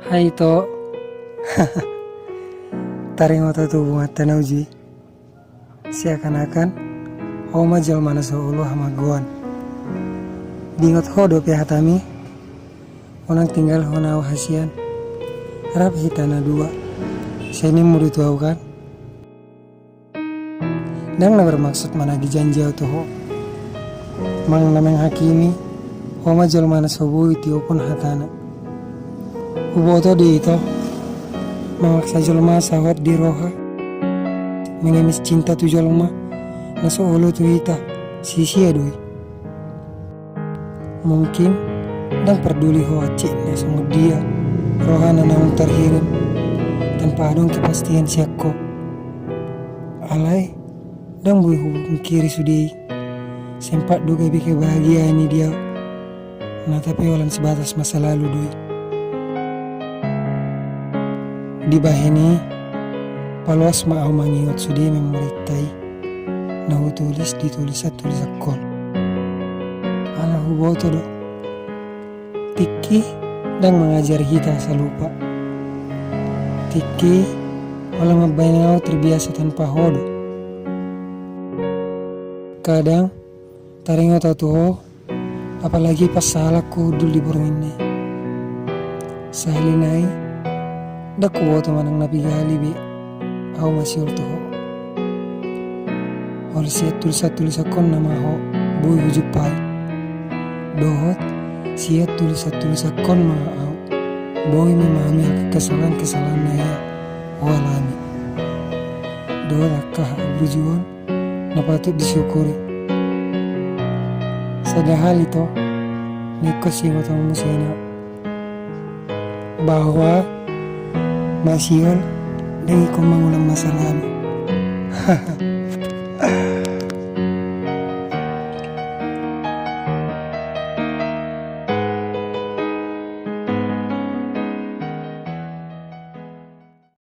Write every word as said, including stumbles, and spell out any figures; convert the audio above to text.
Hai Ito. Taringot au tu hubunganta na uju i. Seakan-akan ho ma jolma na so olo hamagoan. Diingot ho dope hatami? Unang tinggalhon au hasian. Rap hita na dua. Sai nimmu do tu au kan? Ndang na bermaksud managi janji au tu ho. Manang na menghakimi, ho ma jolma na so boi tiopon hatana. Huboto do i Ito, memaksa jolma sahat di roha, mengemis cinta tu jolma na so olo tu hita, sia-sia do i. Mungkin ndang parduli ho hansit na songon dia rohana naung terhirim tanpa adong kepastian sian ho. Alai ndang boi hupungkiri sude i. Sempat do gabe kebahagiaan i di au. Na tapi holan sebatas masa lalu do i. Dibahen i, paloas ma au mangingot sude memorita i na hutulis di tulisan-tulisanhon. Ala huboto do, tingki ndang mangajar hita asa lupa. Tingki holan mambahen au terbiasa tanpa ho do. Kadang taringot au tu ho, apalagi pas sahalak hundul di borngin i. Sahali nai ndang huboto manang na piga hali be au masihol tu ho. Holan sian tulisan-tulisanhon nama ho boi hujumpai. Dohot sian tulisan-tulisanhon ma au boi memahami angka kesalahan-kesalahan na ia hualami. Dohot angka haluaon na patut disyukuri. Sada hal Ito, na ingkon siingot hamu sian au, bahwa masihol ndang ingkon mangulang masa lalu.